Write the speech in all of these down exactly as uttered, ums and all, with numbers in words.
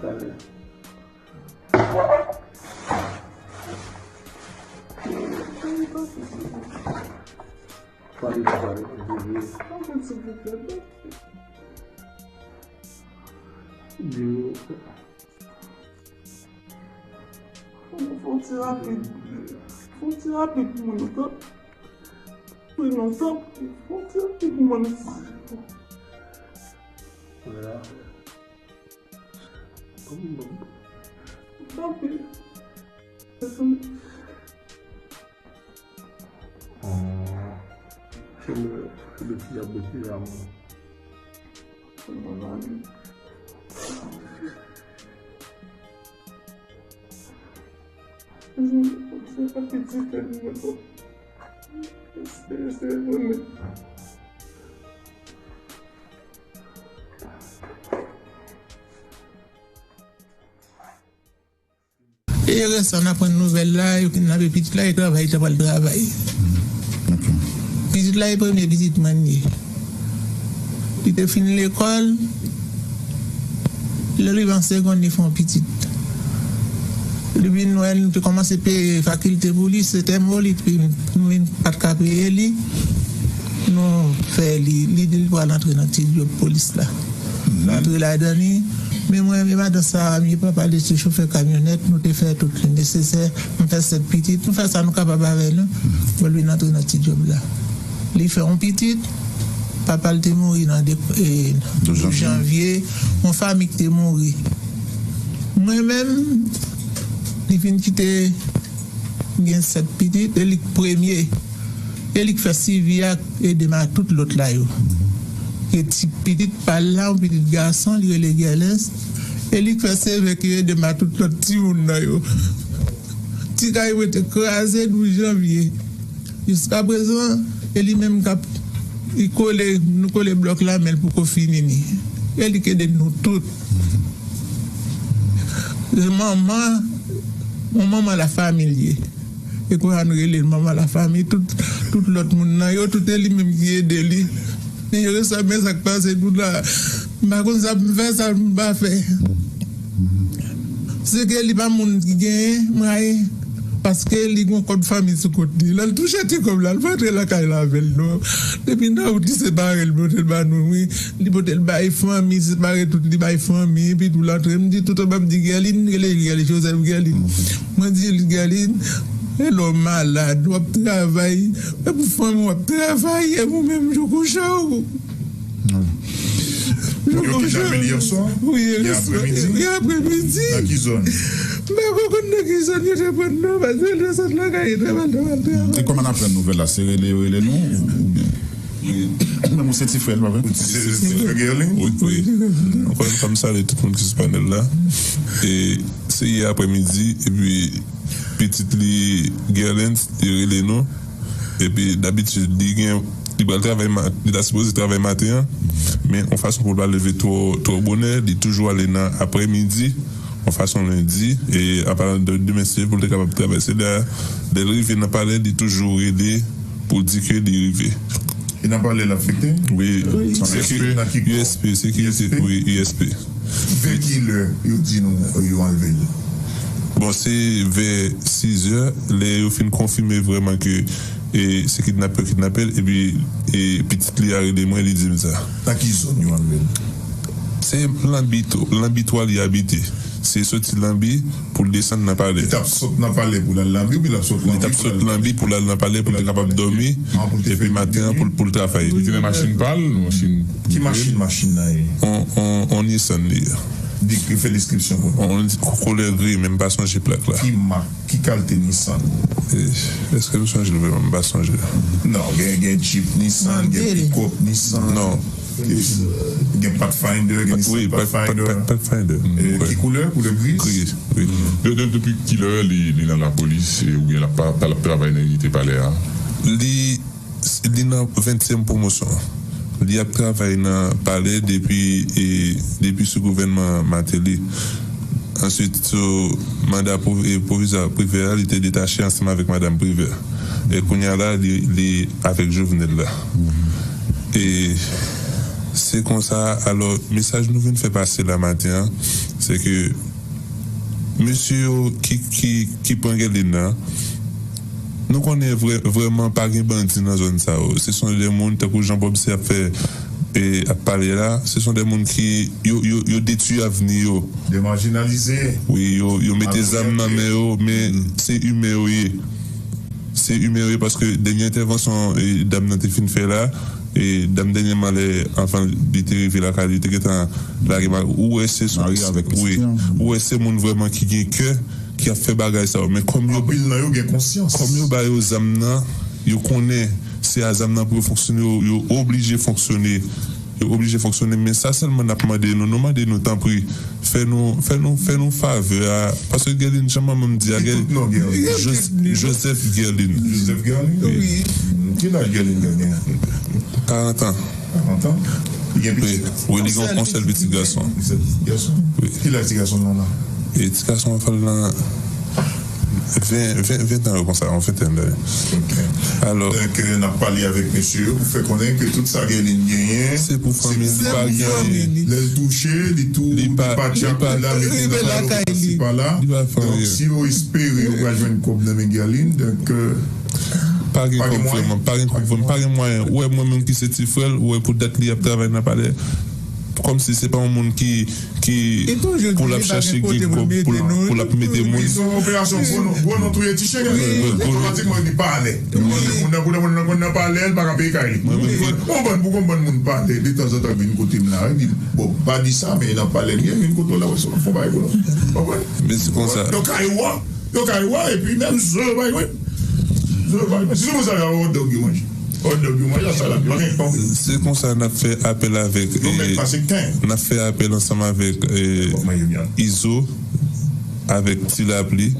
Talè. Pale, pale, pale. Di m. Fon ti rapid. Fon ti rapid pou mwen, tanpri. Wi, non, tanpri. Fon ti rapid pou mwen. Tanpri. Se le, le ti diab de Suzanne. E resan n aprann nouvèl la, yo kidnape pitit la, e travay li ta pral travay. Pitit la e premye pitit mwen li ye. Li te fin lekòl, lè l rive an segonn, li fè yon pitit. Li vin wè, nou te kòmanse peye fakilte pou li, se tèmo li, nou vin pa t ka peye li. Nou fè li, li di l pral antre nan ti djòb polis la. L antre ladan li. Men mwen, men madan sa a, m ye papa l, se chofè kamyonèt, nou te fè tout li nesesè. M fè sèt pitit, nou fè sa nou kapab avè nou. Bon, li antre nan ti djòb la. Li fè yon pitit, papa l te mouri nan de, e, douz janvye, yon fanmi ki te mouri. Mwen menm, li vin kite, m gen sèt pitit, e li k premye. E li k fè sivi ak ede m a tout lòt la yo. E ti pitit pa l la, yon pitit gason, li rele Gèlens. E li k fè seve ki ede m a tout lòt timoun nan yo. Ti kay mwen te kraze douz janvye. Jiskaprezan, e li menm k ap, li kole, nou kole blòk la, men l poko fini ni. E li k ede nou tout. Manman, yon manman lafanmi l ye. E konsa nou rele l manman lafanmi, tout, tout lòt moun nan, yo tout e li menm ki ede li. Men yo sa, men sa k pase nou la. M pa konn sa pou m fè, sa pou m pa fè. Se ke li pa moun ki genyen mwayen, paske li gon kòd fanmi sou kont li. Lè l touche ti kòb la, l pa antre lakay la avè l non. Depi nan wout li separe l, pote l ba nou, wi. Li pote l bay fanmi, separe tout li bay fanmi, epi tou l antre. M di tout anba, m di Gèlin, rele Gèlin, Joseph Gèlin. Mwen di l, Gèlin, e lè w malad, w ap travay, e pou fanmi w ap travay, e pou menm jou kouche w. Yo kidnape l yè swa? Wi, yè aprèmidi. Yè aprèmidi. Nan ki zòn? M pa konn nan ki zòn yo te pran l non, paske l te sot lakay li, te pral, te pral, te pral. E kòman n aprann nouvèl la? Se rele yo rele nou oubyen? Menm ou se ti frè l, pa vre? Ou se ti frè Guerline? Wi, wi. Ankò yon fwa, m salye tout moun ki sou panèl la. E se yè aprèmidi, epi pitit li Guerline, li rele nou. Epi dabitid, li gen, li pral travay, ma- li ta sipoze travay maten an. Men yon fason pou l pa leve twò, twò bonè, li toujou ale nan aprèmidi. Yon fason lendi, e apadan de demen se pou l te kapab travay. Se lè, lè l rive nan palè, li toujou rele pou l di ke li rive. E nan palè l afekte? Wi. Nan ki kò? U S P, sekirite, wi, U S P. Vè kilè yo di nou yo anlve l? Bon, se vè sizè, lè yo fin konfime vrèman ke e se kidnapè yo kidnape l, epi e pitit li a rele mwen, li di m sa. Nan ki zòn yo anlve l? Se Lanbi, Lanbi twa li abite. Se soti Lanbi pou l desann nan palè. Li t ap sot nan palè pou l al Lanbi oubyen l ap sot Lanbi pou l al Lanbi? Li t ap sot Lanbi pou l al nan palè pou l te kapab dòmi, epi maten an pou l, pou l travay. Li te nan machin pa l, machin. Ki machin machin nan ye? On, on, on Nissan li ye. Di, fè deskripsyon pou nou. On koulè gri, men m pa sonje plak la. Ki mak? Ki kalte Nissan? Eh, èske m sonje l vrèman? M pa sonje. Non, gen, gen Jeep Nissan, gen pikòp Nissan. Non. Gen Pathfinder, gen Nissan Pathfinder. Pathfinder. Eh, ki koulè? Koulè gri? Gri, wi. De- de- Depi kilè li, li nan lapolis, eh, oubyen l ap pa- l ap travay nan inite palè a? Li Li nan ventyèm pwomosyon an. Li ap travay nan palè depi, e, depi sou gouvènman Martelly. Answit, sou manda pwov- e, pwovizwa Privè a, li te detache ansanm avèk madanm Privè. E kounye a la, li, li avèk Jovenel la. E se konsa, alò, mesaj nou vin fè pase la maten an, se ke mesye yo ki, ki, ki pran Guerline nan, nou konnen vrè- vrèman pa gen bandi nan zòn sa yo. Se son de moun, tankou jan Bob se ap fè, e, ap pale la, se son de moun ki, yo, yo, yo detwi avni yo. De marjinalize. Wi, yo, yo mete zam nan men yo, men se imen yo ye. Se imen yo ye paske dènye entèvansyon, e, dam nan te fin fè la, e, dam dènyèman, lè, anvan li te rive lakay li, te gentan lage ma- ou wè se, wi, ou wè se moun vrèman ki gen kè, ki ap fè bagay sa yo. Men kòm yo, anpil nan yo gen konsyans. Kòm yo ba yo zam nan, yo konnen se a zam nan pou yo fonksyone, yo, yo oblije fonksyone. Yo oblije fonksyone. Men sa sèlman n ap mande nou, nou mande nou, tanpri, fè nou, fè nou, fè nou favè a, paske Guerline, jan manman m di a, Guerline, Joseph Guerline. Joseph Guerline? Wi. Ki laj Guerline genyen? Karant an. Karant an? Li gen pitit? Wi, li gen yon sèl pitit gason. Yon sèl pitit gason? Wi. Ki laj ti gason nan la? E ti gason an fè l nan ven, ven, ven tan yo konsa, yon ventèn dane. Ok. Alò, donk, euh, n ap pale avèk mesye yo pou fè konnen ke tout sa Guerline genyen, se pou fanmi li, li pa gen anyen. Lè l touche, li tou, li pa tchak, li la mete nan balo pasi pa la. Donk, si yo espere yo pral jwenn kòb nan men Guerline, donk, euh, pa gen kòb vrèman, pa gen kòb vrèman, pa gen mwayen. Ou wè mwen menm ki se ti frè l, ou wè pou dat li ap travay nan palè. Kòmsi se pa yon moun ki, ki pou l ap chache gen kòb pou l ap mete moun. Li se yon operasyon gwo non, gwo non touye ti chen. Otomatikman li pa alè. Moun nan, moun nan, moun nan konn nan palè, li pa ka peye kay li. Yon bann, pou konn bann moun palè, detanzantan vin kote m la, epi, bon, pa di sa, men nan palè li ye, vin kote w la, wè, se yon fon bagay pou nou. Konprann? Men se konsa. Yo kay ou a, yo kay ou a, epi menm zo yo bay, wi. Zo yo bay. Si se pou sa, yo hot dog yo manje. Hot dog yo manje, sa la, yo gen ton. Se konsa n ap fè apèl avèk, yo mèt pase ken. N ap fè apèl ansanm avèk, eh, Izo, avèk Ti Lapli.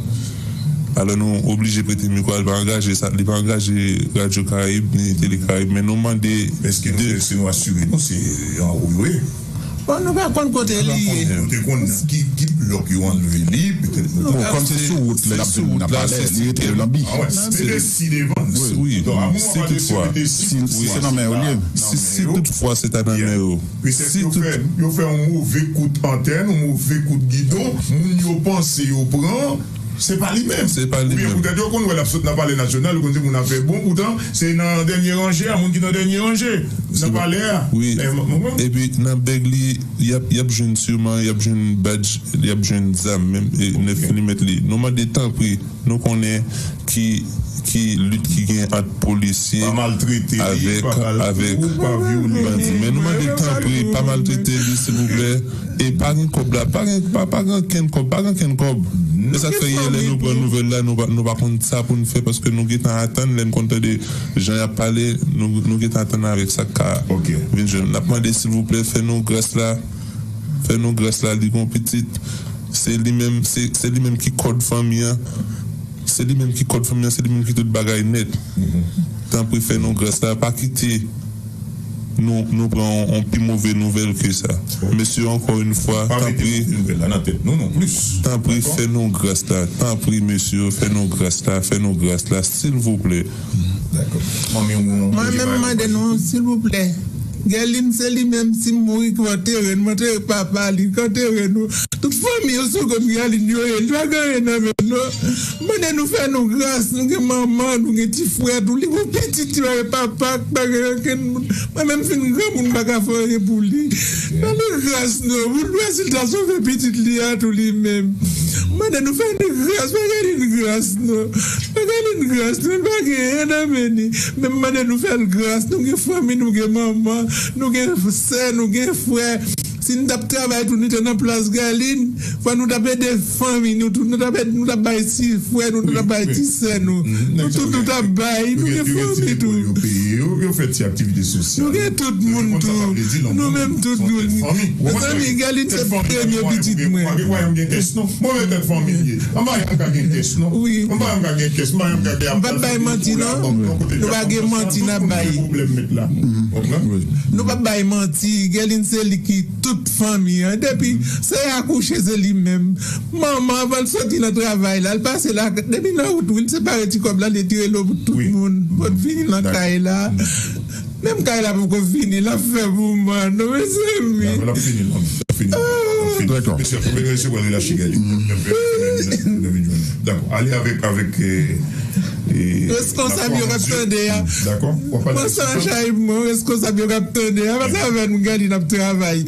Alò, nou oblije prete mikwo a, li pa angaje sa, li pa angaje Radyo Karayib, ni Tele Karayib, men nou mande. Èske nou, èske nou asire nou se an ou yo ye? Bon, nou pa konn kote li ye. Nou te konn ki, ki blòk yo anlve li, petèt nou. Bon, kòm se sou wout, lè l ap vin nan palè, li rete Lanbi. Ah wè, se te si devan. Wi, wi. Donk, a moman se toutfwa, si, si se nan men yo li ye. Si, si toutfwa se ta nan men yo. Petèt yo fè, yo fè yon move kout antèn, yon move kout gidon, moun yo panse yo pran, Se pa li menm. Se pa li menm. Oubyen poutèt yo konn wè l ap sot nan Palè Nasyonal, yo konn di moun ap fè bon, poutan se nan dènye ranje a, moun ki nan dènye ranje nan palè a. Wi. Epi nan bèg li, y ap, y ap jwenn siman, y ap jwenn badj, y ap jwenn zam menm, e nèf milimèt li. Nou mande tanpri, nou konnen ki, ki lit ki gen ant polisye avèk, avèk bandi. Men nou mande tanpri, pa maltrete li, silvouplè. E pa gen kòb la, pa gen, pa, pa gen ankenn kòb, pa gen ankenn kòb. E sa k fè yè lè nou pran nouvèl la, nou pa, nou pa konn sa pou n fè, paske nou gentan atann, lè n konn tande jan y ap pale, nou, nou gentan atann avèk sa k ka vin jwenn. N ap mande, silvouplè, fè nou gras la, fè nou gras la, li gon pitit. Se li menm, se, se li menm ki kòd fanmi an. Se li menm ki kòd fanmi an, se li menm ki tout bagay nèt. Tanpri fè nou gras la, pa kite nou, nou pran yon, yon pi move nouvèl ke sa. Mesye, ankò yon fwa, tanpri, tanpri fè nou gras la. Tanpri, mesye, fè nou gras la, fè nou gras la, silvouplè. Mwen menm, m mande nou, silvouplè. Gèlin, se li menm, si m mouri, k antere n, m antere papa li, k antere nou. Tout fanmi yo sou kont Gèlin yo ye, li pa gen anyen nan men l non. M mande nou fè nou gras, nou gen manman, nou gen ti frè tou, li gon pitit, li pa gen papa, pa gen ankenn moun. Mwen menm fin granmoun, m pa ka fè anyen pou li. Fè li gras non, pou l wè si l ta sove pitit li a tou li menm. M mande nou fè li gras, fè Gèlin gras non. Fè Gèlin gras non, li pa gen anyen nan men li. Men m mande nou fè l gras, nou gen fanmi, nou gen manman, nou gen sè, nou gen frè. Si n t ap travay tou, nou te nan plas Gèlin, fò nou t ap ede fanmi nou tou, nou t ap ede, nou t ap bay ti frè nou, nou t ap bay ti sè nou. Nou tout nou t ap bay, nou gen fanmi tou. Yo peye yo, yo fè ti aktivite sosyal. Nou gen tout moun tou. Nou menm tout moun. Mezanmi, Gèlin se premye pitit mwen. Mwen menm tèt fanmi m ye. Anba yon ka gen kès non. Wi. Anba yon ka gen kès, anba yon ka gen. M p ap bay manti non. Nou pa gen manti n ap bay. Nou p ap bay manti, Gèlin se li ki tout fanmi an. Depi se akouche, se li menm. Manman, anvan l soti nan travay la, l pase la, depi nan wout, wi, l separe ti kòb la, li tire lo pou tout moun. Pou l vini nan kay la. Menm kay la poko fini, l ap fè pou mwen non, mezanmi. L ap fini, l ap fini. Mesye, mesye, pral relache Gèlin. Dakò, ale avèk, avèk, eh, eh, Reskonsab yo k ap tande a. Dakò. Pran sa an chay pou mwen, reskonsab yo k ap tande a, paske avè nou Gèlin ap travay.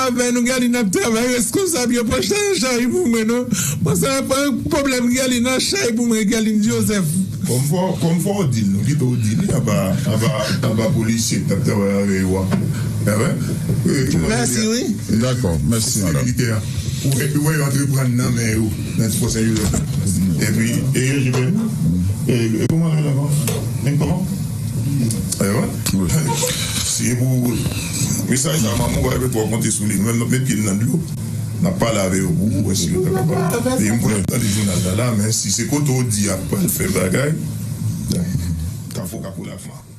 Avè nou Gèlin ap travay, reskonsab yo pran sa an chay pou mwen non. Pran sa, pran pwoblèm Gèlin an chay pou mwen, Gèlin Joseph. Kòm fò, kòm fò w di l, nou kite w di li, anba, anba, anba polisye k t ap travay avè yo a. Mèsi, wi. Dakò, mèsi, madanm. Militè a. Ou wè, ou wè yo antre pran nan men yo, nan ti pwosè yo. Epi, e, e, e, e, kòman l rele ankò? Men kòman? Aywa. Si e pou mesaj sa, manman, w ap konte sou li. Mwen, met pye m nan dlo. N ap pale avè yo pou wè si yo ta kapab. E m konnen tande jounal la, la, men si se kote w di ap pral fè bagay, Kafou Kakoulak, man.